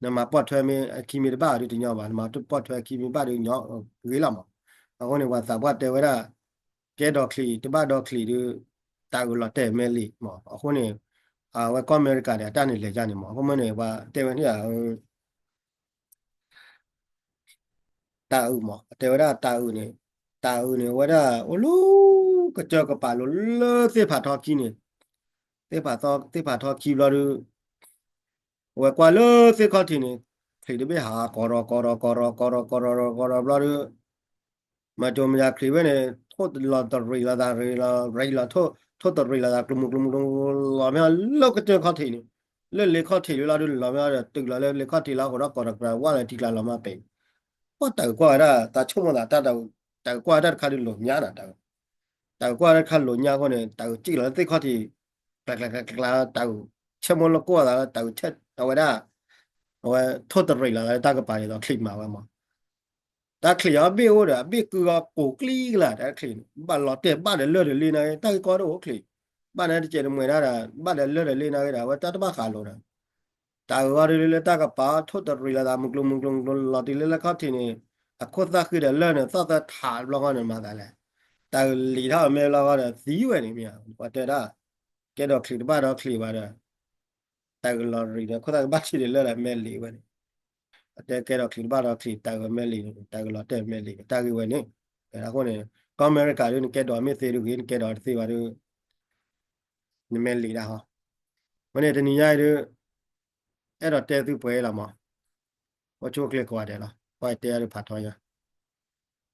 နမၤပိာ်ထွဲမ့ၢ်အခံမ့ၢ်တဘၣ်ဒုးတညီဘၣ်, နမၤပိာ်ထွဲအခံမ့ၢ်ဘၣ်ဒုးညီဂ့ၤလီၤမး. အဃိန့ၣ် ပှၤသးပှၢ်တဲဝဲဒၣ် ကဲဒိးချံးတဘၣ်ဒိးချံးဒုး တၢ်အုးလီၤတဲာ်မဲာ်လံမး. အဃိန့ၣ် အဝဲကီၢ်အမဲရကၤန့ၣ် အတၢ်န့ၣ်လဲၤယါန့ၣ်မး. အဃိမ့ၢ်န့ၣ် ပှၤတဲဝဲန့ၣ် တၢ်အုးမး တဲဝဲဒၣ်တၢ်အုးန့ၣ် တၢ်အုးန့ၣ် အဝဲဒၣ်အိၣ်လၢကစၢၢ်ကပၤလိၤလၢသ့ၣ်ဖးထီခံန့ၣ် သ့ၣ်ဖးထီ သ့ၣ်ဖးထီခံဘျီဒုး အဝဲကွၢ်လၢသ့ၣ်ခီၣ်ထံးန့ၣ် ချံးတဘ့ၣ်ဟး ကီးရီကီးရီကီးရီကီးရီကီးရီကီးရီဘျီဒုး မၤကၠိမၤယၤချံးဝဲန့ၣ် ထိၣ်လီၤတရံးလီၤသးရံးလီၤ ထိၣ်တရံးလီၤသး ကျိမူကျိမူကျိမူ လီၤမ့ၢ်လၢကစၢၢ်ခီၣ်ထံးန့ၣ် လၢလ့ခီၣ်ထံးလၢလီၤဒုး လီၤမ့ၢ်ဒီးတုၤလီၤလၢလ့ခီၣ်ထံးလီၤ ဟိးဒီးကီးဒီးကြၢးဝဲလၢထံကျါလီၤမ့ၢ်ပဲာ် ပှၤတၢ်အုးကွၢ်ဝဲဒၣ် တၢ်ဆိကမိၣ်သး တၢ်အုးကွၢ်ဝဲဒၣ်တခါဒုးလိာ်ညါနီၤ တၢ်အုးကွၢ်ဝဲဒၣ်တခါလိာ်ညါအဃိန့ၣ် တၢ်အုးစံၣ်လီၤလၢသ့ၣ်ခီၣ်ထံး ကျးကျးကျးကျး တၢ်အုးဆဲးမိၢ်လၢကိၢ်အသး တၢ်အုးဆဲးအဝဲဒၣ် အဝဲထိၣ်တရံးလီၤသးလၢတၢ်ကပၤဒ်သိးချံးမၤဝဲမး တၢ်ချံးအီၤဘ့ၣ်အိၣ်ဒီး အဘ့ၣ်ကုၢ်အီၤကိးကျံကလၢာ် တၢ်ချံးန့ၣ် ဘၣ်လီၤတဲာ်ဘၣ်ဒီးလၢၢ်ဒီးလ့ၣ်နာ်က့ တၢ်ဂ့ၢ်ကီတအိၣ်ချံး ဘၣ်န့ၣ်တစဲးတမှဲၤဒၣ်ဒီး ဘၣ်ဒီးလၢၢ်ဒီးလ့ၣ်နာ်က့ဒီး အဝဲတၢ်တဘၣ်ဃးလိာ်ဒီး တၢ်အုးအီၤဒ်လၢတၢ်ကပၤ ထိၣ်တရံးလီၤသး မုၢ်ကျိၤမုၢ်ကျိၤမုၢ်ကျိၤ လီၤတုၤလၢလ့ခီၣ်ထံးန့ၣ် အခိၣ်သၣ်ဃံဒီးလၢၢ်န့ၣ် သီၣ်သၢထးဘျီဃီန့ၣ် မၤသးလဲၣ် တၢ်အုးလံာ်ထီၣ်အမဲာ်ဘျီဃီဒီး သံဝဲန့ၣ်မ့ၢ် ပှၤတဲဒၣ် ကဲဒိးချံးတဘၣ်ဒီးချံးဘၣ်ဒီး တၢ်အုးလီၤရံးဒီး ခိၣ်သၣ်ကဘၣ်ထံးဒီးလၢၢ်ဒီးမဲာ်လံာ်ဝဲန့ၣ် အတဲကဲဒိးချံးတဘၣ်ဒီးချံး တၢ်အုးမဲာ်လံာ်န့ၣ် တၢ်အုးလီၤတဲာ်မဲာ်လံာ် တၢ်ဂ့ၢ်ဝဲန့ၣ် အဃိန့ၣ် ကီၢ်အမဲရကၤဒုး နကဲဒိးမ့ၢ်သ့ဒုးဂ့ၤ နကဲဒိးတသ့ဘၣ်ဒုး နမဲာ်လံာ်ဒၣ်ဟီ ဝဲန့ၣ်တနံၤညါအံၤဒုး အဲၣ်ဒိးတဲသုပှဲၤလီၤမး အိၣ်ဆူၣ်အိၣ်ချ့ကိးဂၤဒဲးလီၤ ပှၤတဲအါဒုးဖးထီညါ